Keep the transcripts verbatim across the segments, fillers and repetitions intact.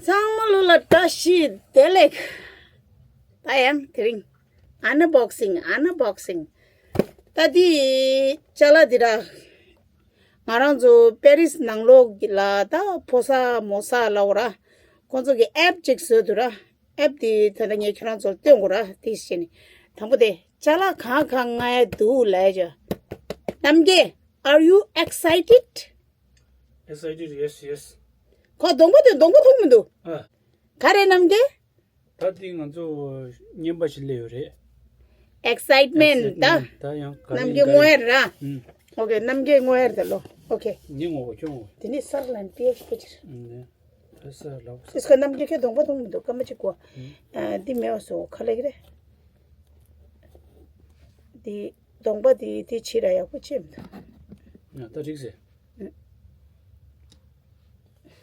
ཚང་མ་ལོ་ལ་བཀྲ་ཤིས་བདེ་ལེགས། ད་ཡང་དེ་རིང་ཨན་བོག་སིང་ཨན་བོག་སིང་། ད་འདི་ཅ་ལག་འདི་ར། ང་རང་ཚོ་པེ་རིས་ནང་ལོགས་ཀྱི་ལ་ད་ཕོ་གསར་མོ་གསར་ལབ་དགོས་ར། ཁོང་ཚོ་གི་ཨེབ་ཅིག་བཟོས་འདུག་ར། ཨེབ་འདི་ད་ལྟ་ངས་ཁྱེད་རང་ཚོར་སྟོན་དགོས་ར་དེ་བྱས་ནས། དང་པོ་དེ་ཅ་ལག་གང་གང་མངགས་ཡ་འདུག་ལབ་ཡ་ཅོ། རྣམ་རྒྱལ། Are you excited? Excited, yes, yes. ཁོ་གདོང་པ་དེ་གདོང་པ་མཐོང་མི་འདུག་ཨ། ག་རེ་རྣམ་རྒྱལ། ད་དེ་ང་ཚོ་རྔན་པ་ཞིག་སླེབས་ཡོད་རེད། ཨེག་སའིཊ་མེན་ཊི་ད། ད་ཡང་ག་རེ་རྣམ་རྒྱལ་ཡིན་ད། བསྔོ་ཡ་ར། ཨུམ། ཨོ་ཁེ། རྣམ་རྒྱལ་བསྔོ་ཡ་ར་ད་ལོ། ཨོ་ཁེ། ངས་ངོ་གོ་ཁྱོད་ངོ་། དེ་ནས་སར་ལན་པི་ཨེ་ཤི་ཁེ་ཆེར། ཨུམ། ཨེ་ས་ལ་ཨོ་ས། ཨིས་ཁ་རྣམ་རྒྱལ་ཁྱོད་གདོང་པ་མཐོང་མི་འདུག་སྐར་མ་གཅིག་གོ། ཨུམ། ཨ་འདི་མེད་བ་སོ་ག་ལེགས་རེད། འདི་གདོང་པ་འདི་འདི་ཕྱི་ར་ཡག་པོ་ཅེས་མི་འདུག་ཡ་ད་འགྲིག་ཟེར།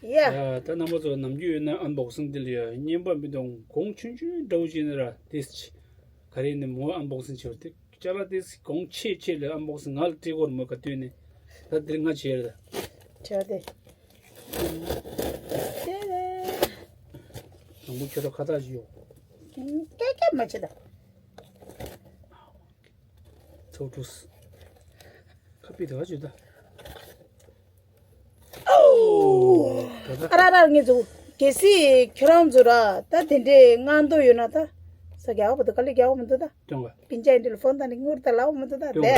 ཡ། ཡ་ད་རྣམ་པ་ཚོ་ནམ་རྒྱུན་ཡོད་ན་ཨན་བོག་སིང་འདི་ལ་ཡ་རྔན་པ་མི་གཏོང་གོང་ཆུང་ཆུང་འདྲ་བོ་བྱས་ན་ར་དེ་ག་རེ་ནི་མོ་ཨན་བོག་སིང་བྱེད་པ་དེ་ཅ་ལག་དེ་གོང་ཆེ་ཆེ་ལ་ཨན་བོག་སིང་ང་ལ་སྤྲད་གོ་ར་མོ་ག་དུས་ནས་ད་དེ་ང་བྱས་ར་ད། བྱ་དེ། དང་པོ་ཁྱོད་ཁ་བཏགས་ཞིག་ཡོད། སྐད་སྐད་མ་བྱེད་ད། ཚོགས་གྲུས། ཁ་པི་དགའ་བྱོས་ད། ཨོ། ད་ད། ཨ་ར་ར་ངེད་ཚོ། གལ་སྲིད་ཁྱོད་རང་ཚོ་ར་ད་དེ་འདྲའི་མངགས་འདོད་ཡོད་ན་ད། ས་རྒྱག་པ་འདུག་ག་ལེ་རྒྱག་པ་མི་འདུག་ད། སྟོན་ག་སྤིན་ཅག་འདི་ལ་ཕོན་བཏང་ནས་དངུལ་ད་ལབ་མི་འདུག་ད། སྟོན་ག་ལེ།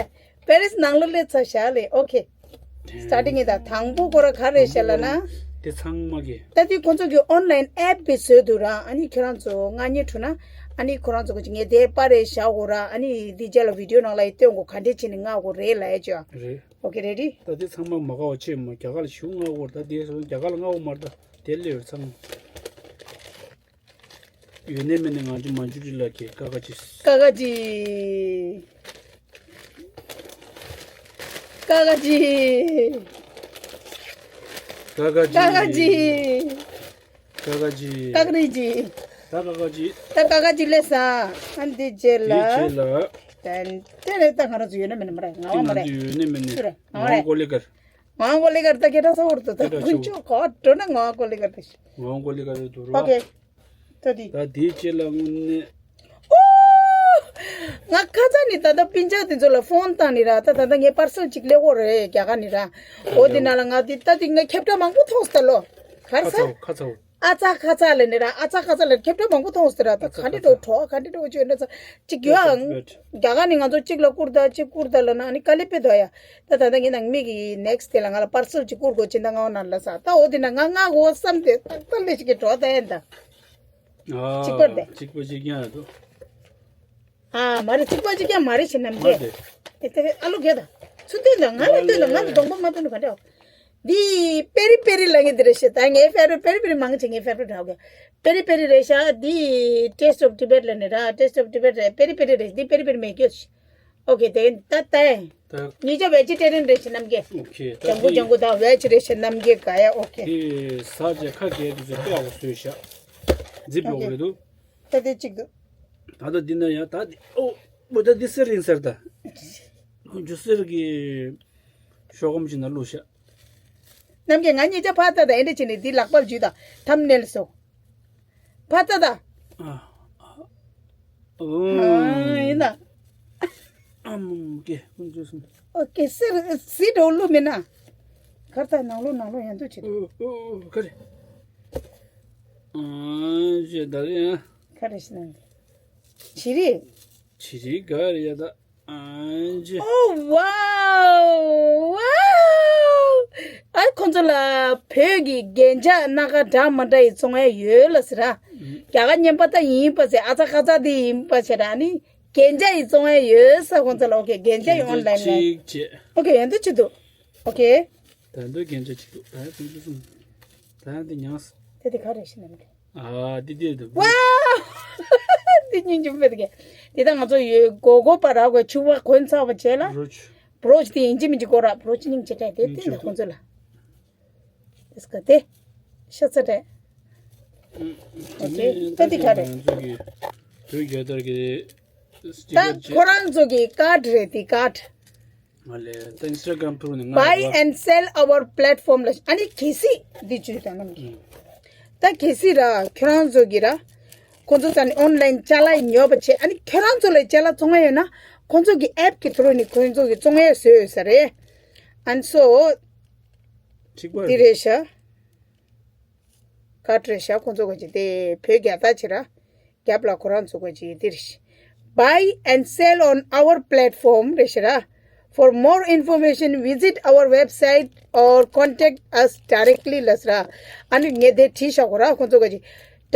པེ་རིས་ནང་ལོ་སླེབས་ཚར་བཞག་ལེ། ཨོ་ཁེ། སི་ཊར་ཊིང་ངེད་ད་དང་པོ་ཁོ་ར་ག་རེ་བཤད་ལ་ན། དེ་ཚང་མ་གི། ད་དེ་ཁོང་ཚོ་གི་ཨོན་ལན་ཨེབ་བི་བཟོས་འདུག་ར། ཨ་ནི་ཁྱོད་རང་ཚོ་མངགས་ཉེ་འགྲོ་ན། ཨ་ནི་ཁོ་རང་ཚོ་གི་ངས་དེ་པར་རེ་བཞག་གོ་ར། ཨ་ནི་འདི་རྗེས་ལ་བི་ཌིའོ་ནང་ལ་ཡི་སྟོན་གོ་ག་འདྲས་བྱས་ནས་མངགས་གོ་རེད་ལབ་ཡ་ཅོ། རེད། ཨོ་ཁེ་རེ་ཌི། ད་དེ་ཚང་མ་མ་དགའ་བ་ཆེ་མོ་རྒྱ་གར་ལ་ཞུ་མངགས་གོ་ར། ད་དེ་སོང་རྒྱ་གར་ལ་མངགས་གོ་མ་རེད་ད། དེ་ལས་ཡོད་ཚང་མ། ཡོད་ནའི་མེད་ནའི་ང་ཚོ་མ་འཇུ་རི་ལ་ཁེ་ཀ་ཀ་ཅི། ཀ་ཀ་ཅི། ཀ་ཀ་ཅི། ཀ་ཀ་ཅི། ཀ་ཀ་ཅི། ཀ་ཀ་ཅི། ཀ་ཀ་རི་ཅི། ད་ཀ་ཀ་ཅི། ད་ཀ་ཀ་ཅི་ལས་ས། ཨ་འདི་རྗེས་ལ། འདི་རྗེས་ལ། ཏན་ཏན་རེད་ད། ང་རང་ཚོ་ཡོད་ནའི་མེད་ནའི་མ་རེད། ང་དེ་བ་མ་ང་རེད། ཚོ་ཡོད་ནའི་མེད་ནའི། སུ་རེད། ང་བ་རེད། ང་གོ་ལེ་གར། ང་གོ་ལེ་གར་ད་སྐད་གྲགས་ཚ་བོར་དུ་ད། སྐད་གྲགས་ཆེ་བོ། ཁོང་ཚོ་ག་འགྲོ་ན་ང་གོ་ལེ་གར་ད་ཤི། ང་གོ་ལེ་གར་དུ་རོ། ཨོ་ཁེ། ད་དེ། ད་དེའི་རྗེས་ལ་དངོས་གནས། ཨོ། ང་ཁ་ཚ་ནི་ད་ལྟ་སྤུན་ཀྱག་དེ་ཚོ་ལ་ཕོན་བཏང་ནི་ར། ད་ད་ལྟ་ངའི་པར་སེལ་ཅིག་སླེབས་ཡོད་རེད་རྒྱ་གར་ནས་ར། ཨོ་དེ་ནང་ལ་ང་དེ་ད་དེ་ང་ཁྱབ་བསྒྲགས་མང་པོ་མཐོང་སོང་ད་ལོ། གར་ཁ་ས། ཚ་བོ་ཁ་ཚ་བོ། ཨ་ཙ་ཁ་ཚ་ལབ་ནི་ར། ཨ་ཙ་ཁ་ཚ་ལབ་ཁྱབ་བསྒྲགས་མང་པོ་མཐོང་སོང་ད་ར། ད་ཨ་ཙ་ག་འདྲ་ཁ་ཚ། འགྲོ་ག་འདྲ་འགྲོ་བྱོས་ན་ཚ་ཅིག་ཡོད་ཨང་། རྒྱ་གར་ནས་ང་ཚོ་གཅིག་ལ་བསྐུར་ད་གཅིག་བསྐུར་ད་ལབ་ན་ཨ་ནི་དཀའ་ལས་དཔེ་འདུག་ཡ། ད་ད་ལྟ་ངའི་ནང་མི་གི་ནེག་སི་དེ་ལ་ང་ལ་པར་སེལ་ཅིག་བསྐུར་དགོས་ཅི་ད་ང་བ་ན་ལ་ས་ད་ཨོ་དེ་ན་ང་ང་གོ་བསམ་དེ་ཏག་ཏག་ལས་ཅིག་གི་འགྲོ་ད་ཡན་ད། ཨ། གཅིག་པར་དེ། གཅིག་པ་གཅིག་རྐྱང་ཡ་དོ། ཨ་མ་རེད། གཅིག་པ་གཅིག་རྐྱང་མ་རེད་ཞེ་ནམ་མ་གེ། རེད། ཨེ་ཏེ་ཨ་ལོ་གེ་ད། ཚུ་སྟོན་ད་ང་ལ་སྟོན་ད་ང་ལ་གདོང་པ་མ་སྟོན་ད་ག་འདྲ། འདི་པེ་རི་པེ་རི་ལ་ངེ་འདི་རེད་ཤེ། ད་ངའི་ཕེ་རི་པེ་རི་པེ་རི་མང་ཆེ་ངའི་ཕེ་རི་རེད་ཧ་གོ། པེ་རི་པེ་རི་རེད་ཤ། འདི་Taste of Tibet ལ་ནི་ར། Taste of Tibet རེད། པེ་རི་པེ་རི་རེད། འདི་པེ་རི་པེ་རི་མེད་གྱོད། ཨོ་ཁེ། དེ་ད་ད་ད་ཉིས་ཆ་བེ་ཇི་ཊེ་རི་ཡན་རེད་ཤེ་ནམ་གེ། ཨོ་ཁེ། ད་ཇང་གུ་འདི་ཇང་གུ་ད་བེ་ཇི་རེད་ཤེ་ནམ་གེ་ག་ཡ། ཨོ་ཁེ། དེ་ཟ་བྱས་ཁ་གས་དེ་ཚོ་དཔེ་ཡག་པོ་བཟོས་ཤག་འཛིབ་ཡོག་རེད་འདུག་ད་དེ་གཅིག་འདུག་ད་ལྟ་འདི་ན་ཡང་ད་འདི་ཨོ། འོ་ད་འདི་གསེར་ཡིན་ཟེར་ད། ཁོང་ཆུ་གསེར་གྱི་ཤོག་སྒམ་ཞིག་ན་བླུགས་ཤག་ནམ་གྱི་ང་གཉིས་ཆ་ཕར་ལྟ་ད་ཨེ་འདྲ་བྱས་ནས་འདི་ལག་པར་འཇུས་ད་ཐམ་ནེལ་སོ། ཕར་ལྟ་ད། ཨ། ཨ། ཨ་ཡིན་ད། ཨ་མ་གེ་ཁོང་ཆུ་སོང་། ཨོ་གེ་གསེར་གཟི་འགྲོ་བླུགས་མིན་ན། གར་ད་ནང་ལོ་ནང་ལོ་ཡན་དུ་བྱེད། ཨོ་ཨོ་ཨོ་ག་རེ། ཨ་ཞེ་ད་རེ་ཡ། ག་རེ་ཤི་ནང་གི། བྱི་རི། བྱི་རི་ག་རེ་ཡ་ད། ཨ་ཅེ། ཨོ་ཝའོ་ཝའོ། ཨ་ཁོང་ཚོ་ལ་བོད་ཀྱི་རྒྱན་ཆ་སྣ་ཁ་འདྲ་མ་འདྲ་ཡི་བཙོང་ཡ་ཡོད་ལ་ཟེར་ར། རྒྱ་གར་རྔན་པ་ད་ཡིན་པ་ཟེར། ཨ་ཙ་ཁ་ཙ་དེ་ཡིན་པ་ཟེར་ར། ཨ་ནི་རྒྱན་ཆ་ཡི་བཙོང་ཡ་ཡོད་ས་ཁོང་ཚོ་ལ། ཨོ་ཁེ། རྒྱན་ཆ་ཡི་ཨོན་ལན་ལ། ཨོ་ཁེ། ཡོན་དུ་ཆི་འདུག་ཨོ་ཁེ། ད་འདོད་རྒྱན་ཆ་ཆི་འདུག་ད་ཡ་ཁོང་ཚོ་སོང་། ད་ཡ་དེ་ཉངས། དེ་དེ་ག་རེ་ཤི་ནམ་གི། ཨ་དེ་དེ་དེ། ཝའོ། དེ་སྙིང་རྗེ་མོ་དེ་གི། དེ་ད་ང་ཚོ་ཡོད་གོ་གོ་པ་ར་གོ་ཕྱུ་པ་གོན་ཚར་བ་བྱས་ལ། བྲོ་ཆུ། བྲོ་ཆུ་དེ་ཡིན་གཅིག་མིན་གཅིག་གོ་ར། བྲོ་ཆུ་སྙིང་རྗེ་དྲགས་དེ་སྙིང་དེ་རྗེ་ན་ཁོང་ཚོ་ལ། དེ་སྐ་དེ། ཤ་ཚ་དྲགས། ཨ་ཅེ། ད་དེ་ག་རེ། ང་ཚོ་གི་བོད་རྒྱལ་དར་གི་སི་ཊི་ཀར་ཅིག་ཁོ་རང་ཚོ་གི་ཀར་ཌི་རེད་དེ་ཀར་ཌི། ང་ལས་ད་ཨིན་སི་ཊ་གྷ་རམ་ཐུ་རུ་ནས་ང་། Buy and sell our platform ལ། ཨ་ནི་གལ་སྲིད་འདི་བཅུ་དང་ནམ་གི། ཨུམ། ད་གལ་སྲིད་ར་ཁྱོད་རང་ཚོ་གི་ར། ཁོང་ཚོ་ས་ནི་ཨོན་ལན་ཅ་ལག་ཉོ་བ་བྱེད། ཨ་ནི་ཁྱོད་རང་ཚོ་ལ་ཅ་ལག་བཙོང་ཡ་ཡོད་ན། ཁོང་ཚོ་གི་ཨེབ་ཀྱི་ཐོག་ནས་ཁོང་ཚོ་གི་བཙོང་ཡ་བཟོས་ཡོད་ས་རེད། ཨན་སོ། འགྲིག་པ་འདི་རེད། རེད་ཤག་ཀར་ཌི་རེད་ཤག་ཁོང་ཚོ་ག་ཅིག་དེ་བོད་རྒྱ་དག་ཅིག་ར། རྒྱབ་ལ་ཁོ་རང་ཚོ་ག་ཅིག་འདི་རེད་ཤག Buy and sell on our platform རེད་ཤག་ར། For more information, visit our website or contact us directly ལབ་ས་ར། ཨ་ནི་ངས་དེ་བྲིས་བཞག་གོ་ར། ཁོང་ཚོ་ག་ཅིག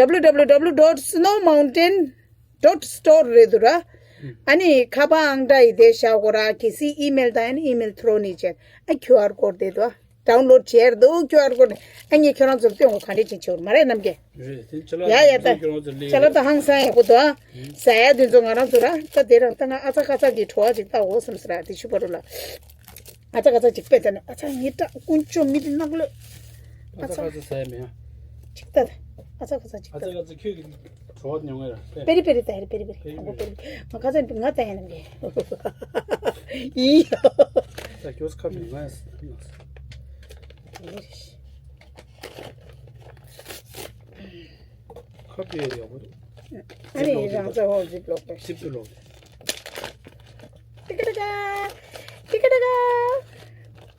W W W dot snow mountain dot store རེད་འདུག་ར། ཨ་ནི་ཁ་པར་ཨང་གྲངས་ཡི་དེ་བཞག་གོ་ར། གལ་སྲིད་ཨི་མེལ་དང་ཨ་ནི་ཨི་མེལ་ཐོག་ནས་བྱས། ཨ་ཁྱུ་ཨར་ཀོཌ་དེ་འདུག་ཨ། ཌའུན་ལོཌ་བྱས་འདུག་ཁྱུ་ཨར་ཀོཌ། ཨ་ངས་ཁྱོད་རང་ཚོར་སྟོན་གོ། ག་འདྲས་ཅིག་བྱེད་དགོས་མ་རེད་རྣམ་རྒྱལ། རེད་དེ་ཅ་ལག་ཡ་ཡ་ད། ཁྱོད་རང་ཚོ་ལས་ཅ་ལག་ད་ཧང་སང་ཡག་པོ་འདུག་ཨ། ཟ་ཡ་དེ་ཚོ་ང་རང་ཚོ་ར། ད་དེ་རང་ད་ང་ཨ་ཚ་ཁ་ཚ་གི་བྲོ་བ་ཅིག་ལྟ་འོ་བསམ་ས་ར། དེ་ཆུ་བ་རུ་ལ། ཨ་ཚ་ཁ་ཚ་ཅིག་པས་ད་ནི་ཨ་ཚ་ངའི་སྐྲ་དཀོན་མཆོག་མི་དེ་ནག་ལོས། ཨ་ཨ་ཚ་ཚ་ཁ་ཚ་ཟ་ཡ་མེད་ཨ། ཅིག་ལྟ་ད། ཨ་ཚ་ཁ་ཚ་ཅིག་ཨ་ལྟ། ཚ་ཁ་ཚ་ཁྱོད་ཀྱི་བྲོ་བ་མྱོང་ངེས་ར་པེ། པེ་རི་པེ་རི་ད་རེད། པེ་རི་པེ་རི། པེ་རི་ཨ་ཁོ་པེ་པེ་རི། ང་ཁ་ཚ་ང་ལྟ་ཡ་ནམ་གི། ཡི། ད་ཁྱོད་ཁ་མི་ང་ཡ་ཟ་ཡ་ནམ་གི། ཁ་པེ་ཡག་པོ་འདུག་ཨ་ནི་རང་ཚ་ཧོ་ཛིབ་ལོག་པས། ཛིབ་ཏུ་ལོག་ཏི་ཀ་ཏི་ཀ། ཏི་ཀ་ཏི་ཀ།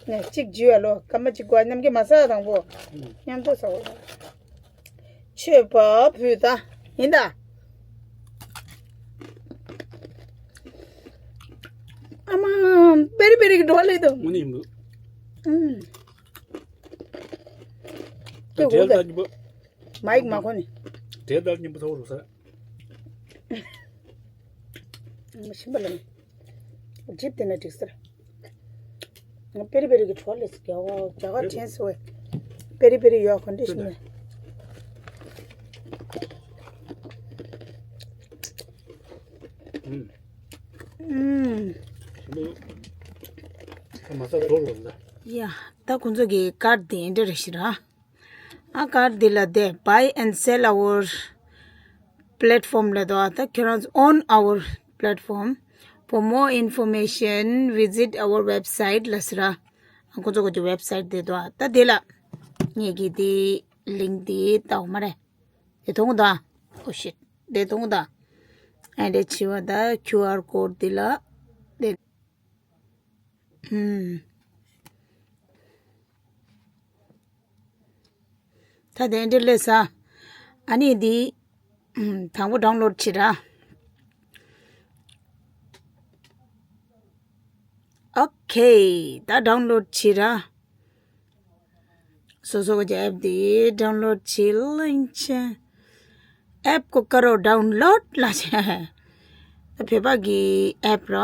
ནས་གཅིག་འཇུས་ཡ་ལོ། སྐར་མ་གཅིག་གོ་མཉམ་གྱི་མ་ཟ་དང་པོ། ཨུམ། མཉམ་དུ་ཟ་འོ། ཆོས་པ་བུ་ད། ཡིན་ད། ཨ་མ། པེ་རི་པེ་རི་གི་འགྲོ་བ་ལས་དོ། དངོས་གནས་ཡིན་པོ། ཨུམ། ད་ཀྱེ་འོ་དེ། ད་གཉིས་པོ། མ་ཡིག་མ་ཁོ་ནི། དེ་ལྟར་སྙིང་པོ་ཚ་བོ་རུ་ས། མ་ཤིན་པ་ལ་ནི། ཇིབ་དེ་ན་འགྲིག་ཟེར། ང་པེ་རི་པེ་རི་གི་གྲོགས་ལས་སུ་རྒྱ་བ་རྒྱ་གར་ཕྲན་སོ་བས། པེ་རི་པེ་རི་ཡོད་ཁོ་འདྲི་ཤི་ནས། ཨུམ། ཨུམ། མ་ས་དོ་རུ་ལ། ཡ། ད་ཁོང་ཚོ་གི་ཀར་དེ་འདྲ་རེ་ཞིག་ར། ཨ་ཀར་འདི་ལ་དེ་buy and sell our platform ལ་དོ། ཨ་ད་ཁྱོད་རང་ཚོ on our platform. For more information, visit our website ལ་ཟེར་ར། ཨ་ཁོ་ཚོ་གི་དེ་ཝེབ་སའིཊ་དེ་དོ། ཨ་ད་དེ་ལ་ངེད་ཀྱི་དེ་ལིང་དེ་ལྟ་བ་མ་རེད། དེ་མཐོང་གི་འདུག་ཨ། Oh shit. དེ་མཐོང་གི་འདུག་ཨ། ཨ་འདྲ་བྱས་པ་ད་ཁྱུ་ཨར་ཀོཌ་དེ་ལ་དེ། ཧུམ། ད་དེ་འདྲ་ལས་ས། ཨ་ནི་འདི། ཧུམ། དང་པོ་ཌའུན་ལོཌ་བྱེད་ར། ཨོ་ཁེ། ད་ཌའུན་ལོཌ་བྱེད་ར། སོ་སོ་གི་ཨེབ་དེ་ཌའུན་ལོཌ་བྱེད་ལིང་ཆེན། ཨེབ་ཀོ་ཀ་རོ་ཌའུན་ལོཌ་ལ་ཆེ། ད་བོད་པ་གི་ཨེབ་ར།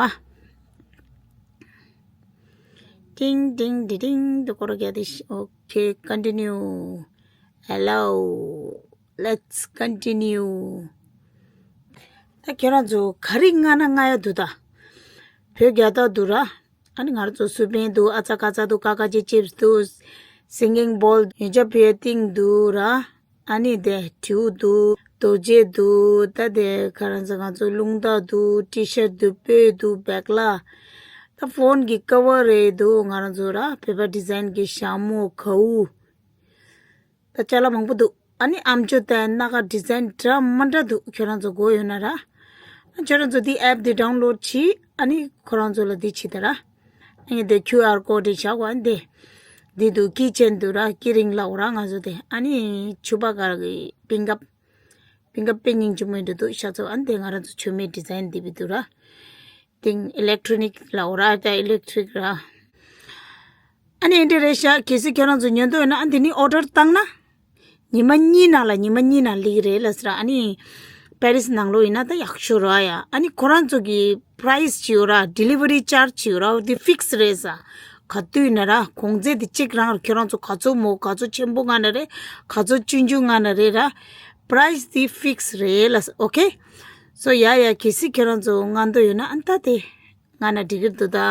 ཏིང་ཏིང་ཏི་ཏིང་དུ་ཀོ་རོ་ག་དི་ཤི། Okay, continue. Hello. Let's continue. ད་ཁྱེད་རང་ཚོ་ག་རེ་མངགས་ན་མངགས་ཡ་འདུག་ད། བོད་རྒྱལ་དར་འདུག་ར། ཨ་ནི་ང་རང་ཚོ་སུ་པིན་འདུག་ཨ་ཚ་ཀ་ཚ་འདུག་ཀ་ཀ་ཅི་ཅིབས་འདུག་སིང་གིང་བོལ་ཡོན་ཆབ་བོད་ཏིང་འདུག་ར། ཨ་ནི་དེ་དྲིའུ་འདུག་རྡོ་རྗེ་འདུག་ད་དེ་ཁ་རང་ཚོ་ང་ཚོ་རླུང་རྟ་འདུག་ཊི་ཤར་འདུག་སྤོས་འདུག་བེག་ལ། ད་ཕོན་གྱི་ཀ་བར་རེ་འདུག་ང་རང་ཚོ་ར་བོད་པ་ཌི་ཛའིན་གྱི་ཞྭ་མོ་གའུ། ད་ཅ་ལག་མང་པོ་འདུག་ཨ་ནི་ཨམ་ཅོག་དང་སྣ་ཁ་ཌི་ཛའིན་འདྲ་མ་འདྲ་འདུག་ཁྱོད་རང་ཚོ་དགོས་ཡོད་ན་ར། ཨ་ཁྱོད་རང་ཚོ་འདི་ཨེབ་འདི་ཌའུན་ལོཌ་བྱེད། ཨ་ནི་ཁོ་རང་ཚོ་ལ་འདི་བྱེད་ད་ར། ཨ་ནི་དེ་ཁྱུ་ཨར་ཀོཌ་འདི་བཞག་གོ་ཨ་ནི་དེ། འདི་འདུག་ཀི་ཅེན་འདུག་ར་ཀི་རིང་ལབ་ར་ང་ཚོ་དེ། ཨ་ནི་ཆུ་བ་གར་གི་པིན་ཀབ། པིན་ཀབ་དཔེ་སྙིང་རྗེ་མོ་འདུག་ཤ་ཚ་ཨ་ནི་དེ་ང་རང་ཚོ་མཆོད་མེ་ཌི་ཛའིན་འདི་བི་འདུག་ར། ཏིང་ཨི་ལེག་ཊྲོ་ནིག་ལ་འོ་ར་ད་ཨི་ལེག་ཊྲིག་ར། ཨ་ནི་འདི་རེད་ཤག་གལ་སྲིད་ཁྱོད་རང་ཚོ་ཉོ་འདོད་ཡོད་ན་ཨ་འདི་ནི་ཨོ་ཌར་བཏང་ན། ཉི་མ་གཉིས་ནང་ལ་ཉི་མ་གཉིས་ནང་སླེབས་ཀྱི་རེད་ལབ་ཟེར་ར། ཨ་ནི་པེ་རིས་ནང་ལོགས་ཡིན་ན་ད་ཡག་ཤོས་ར་ཡ། ཨ་ནི་ཁོ་རང་ཚོ་གི་པ་རའིས་ཅིག་ཡོད་ར་ཌི་ལི་ཝ་རི་ཅར་ཇི་ཅིག་ཡོད་ར་འདི་ཕིག་སི་རེད་ས། ག་དུས་ཡིན་ན་ར་གོང་ཚད་འདི་གཅིག་རང་ཁྱོད་རང་ཚོ་ག་ཚོད་མོ་ག་ཚོད་ཆེན་པོ་མངགས་ན་རེད་ག་ཚོད་ཆུང་ཆུང་མངགས་ན་རེད་ར། པ་རའིས་འདི་ཕིག་སི་རེད་ལབ་ས། ཨོ་ཁེ། སོ་ཡ་ཡ་གལ་སྲིད་ཁྱོད་རང་ཚོ་མངགས་འདོད་ཡོད་ན་ཨ་ནི་ད་དེ། ང་ན་འགྲིག་གི་འདུག་ད།